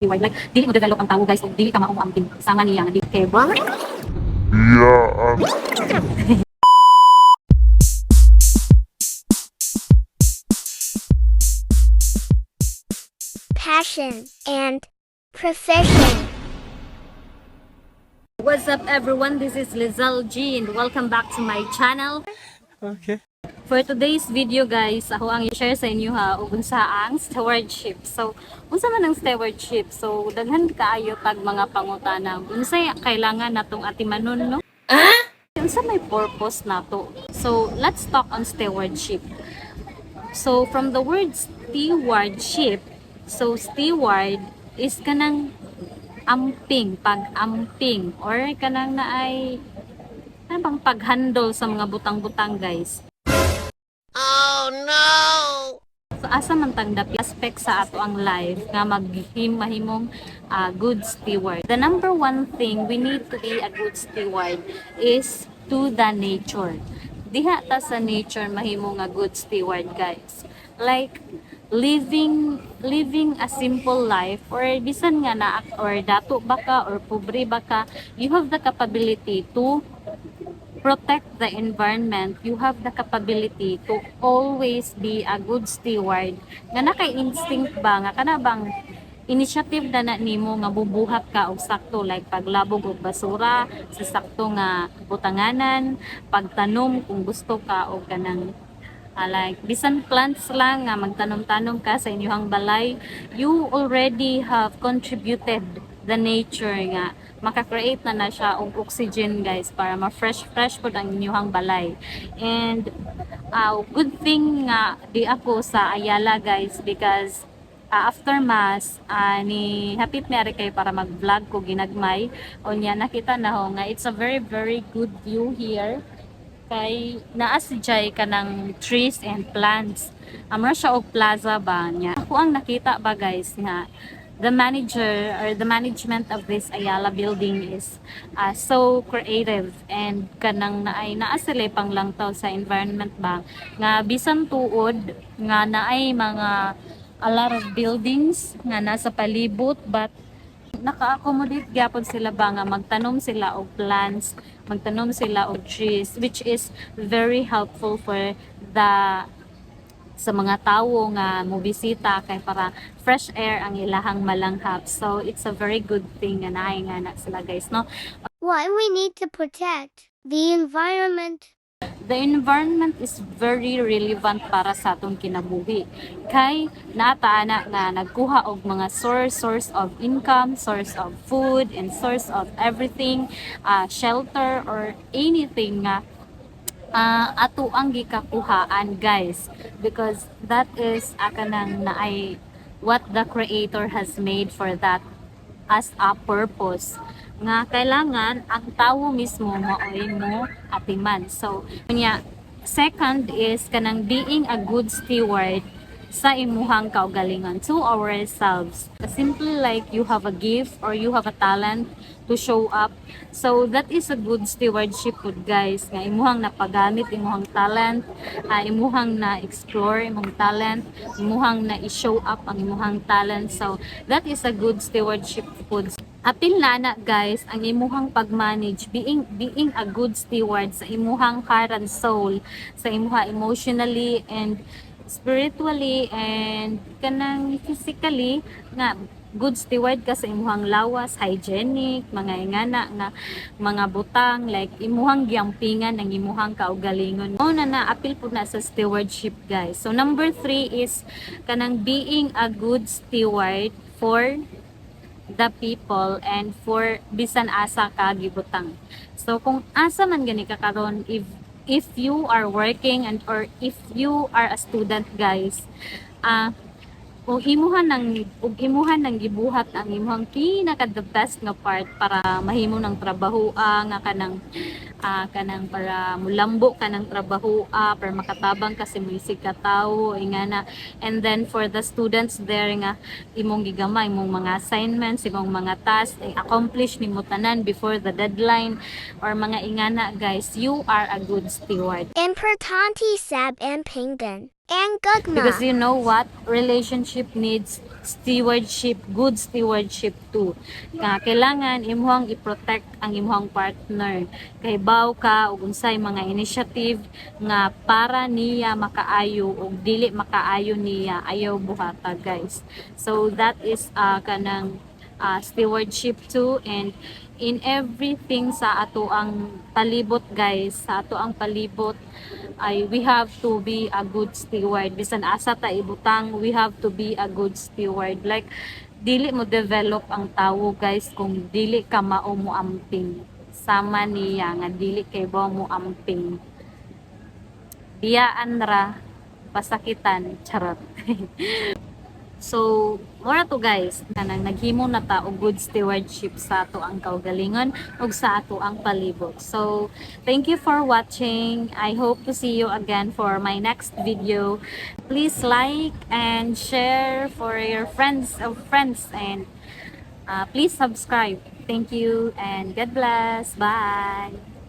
Steward. Like, dili mo develop ang tao, guys, kung dili ka mauamping. Sama niya nga, di kay Yeah. Passion and profession. What's up, everyone? This is Lizelle G and welcome back to my channel. Okay. For today's video, guys, ako ang i-share sa inyo ha ug unsa ang stewardship. So, unsa man ang stewardship? So, daghan kaayo tag mga pangutana. Unsay kailangan natong atimanon, no? Unsa may purpose nato? So, let's talk on stewardship. So, from the word stewardship, so steward is kanang amping, pag-amping, or kanang naay ano bang pag-handle sa mga butang-butang, guys. Oh no! So asa man tang dapi aspect sa ato ang life nga maghim mahimong good steward? The number one thing we need to be a good steward is to the nature. Diha ta sa nature mahimo nga good steward, guys. Like living a simple life or bisan nga na or dato ba ka or pobre ba ka, you have the capability to protect the environment. You have the capability to always be a good steward. Nga naka-instinct ba, nga kana bang initiative na na nimo nga bubuhat ka og sakto, like paglabog og basura sa sakto nga butanganan, pagtanom kung gusto ka og kanang like bisan plants lang nga magtanom-tanom ka sa inyong balay, you already have contributed the nature nga maka-create na na siya og oxygen, guys, para ma-fresh fresh pud ang inyong balay. And good thing nga di ako sa Ayala, guys, because after mass ni hapit mi ari kay para mag-vlog ko ginagmay. Unya nakita na ho nga it's a very very good view here kay naa si Jai kanang trees and plants. Amra siya og plaza ba niya. Ako ang nakita ba, guys, nga the manager or the management of this Ayala building is so creative and kanang naay naa sila panglangtaw sa environment ba nga bisan tuod nga naay mga a lot of buildings nga nasa palibot, but naka-accommodate gyapon sila ba nga magtanom sila og plants, magtanom sila og trees, which is very helpful for the sa mga tawo nga mobisita kay para fresh air ang ilahang malanghap. So it's a very good thing nga naay nga na sila, guys, no? Why we need to protect the environment. The environment is very relevant para sa atong kinabuhi kay naa na nga nagkuha og mga source of income, source of food and source of everything, shelter or anything nga ato ang gikakuhaan, guys, because that is kanang naay what the creator has made for that as a purpose nga kailangan ang tawo mismo maoy mo atiman. So unya, second is kanang being a good steward sa imuhang kaugalingon, to ourselves. Simply like you have a gift or you have a talent to show up, so that is a good stewardship pud, guys, nga imuhang napagamit imuhang talent, imuhang na explore imong talent, imuhang na i-show up ang imuhang talent. So that is a good stewardship pud. Apil na na, guys, ang imuhang pag-manage, being a good steward sa imuhang heart and soul, sa imuha emotionally and spiritually and kanang physically, nga good steward ka sa imuhang lawas, hygienic, mga ingana nga mga butang, like imuhang giampingan ang imuhang kaugalingon. Mao na na apil pud na sa stewardship, guys. So number three is kanang being a good steward for the people and for bisan asa ka gibutang. So kung asa man gani ka karon, if you are working and or if you are a student, guys, ug imuhan ng gibuhat ang imuhang pinaka the best nga part para mahimo ng trabaho nga kanang para mulambo ka ng trabaho para makatabang ka sa imong ka tawo ingana. And then for the students there nga imong gigama imong mga assignments, imong mga tasks, eh, accomplish nimo tanan before the deadline or mga ingana, guys, you are a good steward. Importante sab ampingan. Ang gugma. Because you know what? Relationship needs stewardship, good stewardship too. Nga kailangan imuhang i-protect ang imuhang partner. Kay baw ka og unsay mga initiative nga para niya makaayo ug dili makaayo niya, ayaw buhata, guys. So that is kanang stewardship too, and in everything sa ato ang palibot, guys, sa ato ang palibot ay we have to be a good steward. Bisan asa ta ibutang, we have to be a good steward. Like, dili mo develop ang tawo, guys, kung dili ka mao mo amping. Sama niya nga dili kay ba mo amping, biyaan ra, pasakitan, charot. So, mura to, guys, kanang naghimo na ta og good stewardship sa ato ang kaugalingon ug sa ato ang palibot. So, thank you for watching. I hope to see you again for my next video. Please like and share for your friends of friends and please subscribe. Thank you and God bless. Bye.